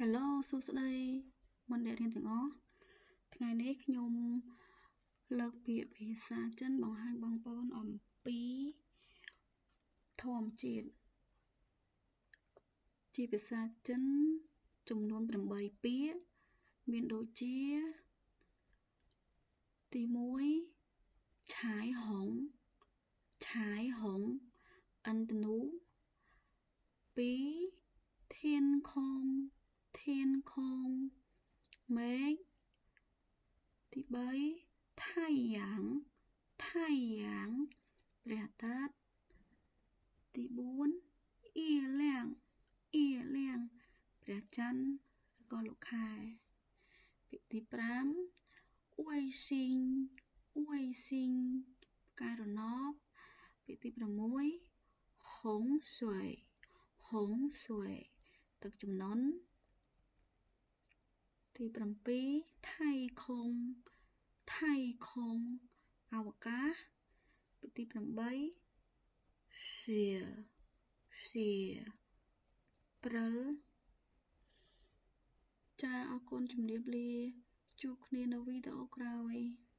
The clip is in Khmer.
Hello សួស្តីមិត្តអ្នករៀនទាំងអស់ថ្ងៃនេះខ្ញុំលើកពាក្យភាសាចិនបង្ហាញបងប្អូនអំពីធម្មជាតិជាភាសាចិនចំនួន8ពាក្យមានដូចជាទី1ឆាយហុងឆាយហុងឥន្ទនូ2ធានខងធានខងមេឃទី3ថៃយ៉ាងថៃយ៉ាងព្រះអាទិត្យទី4អ៊ីលៀងអ៊ីលៀងព្រះច័ន្ទឬក៏លោកខែពាក្យទី5អួយស៊ីងអួយស៊ីងផ្កាយរណបពាក្យទី6ហុងស៊ុយហុងស៊ុយទឹកជំនន់ទី7ថៃខុងថៃខុងអវកាសទី8សៀសៀព្រិលចាអរគុណជំរាបលាជួបគ្នានៅវីដេអូក្រោយ។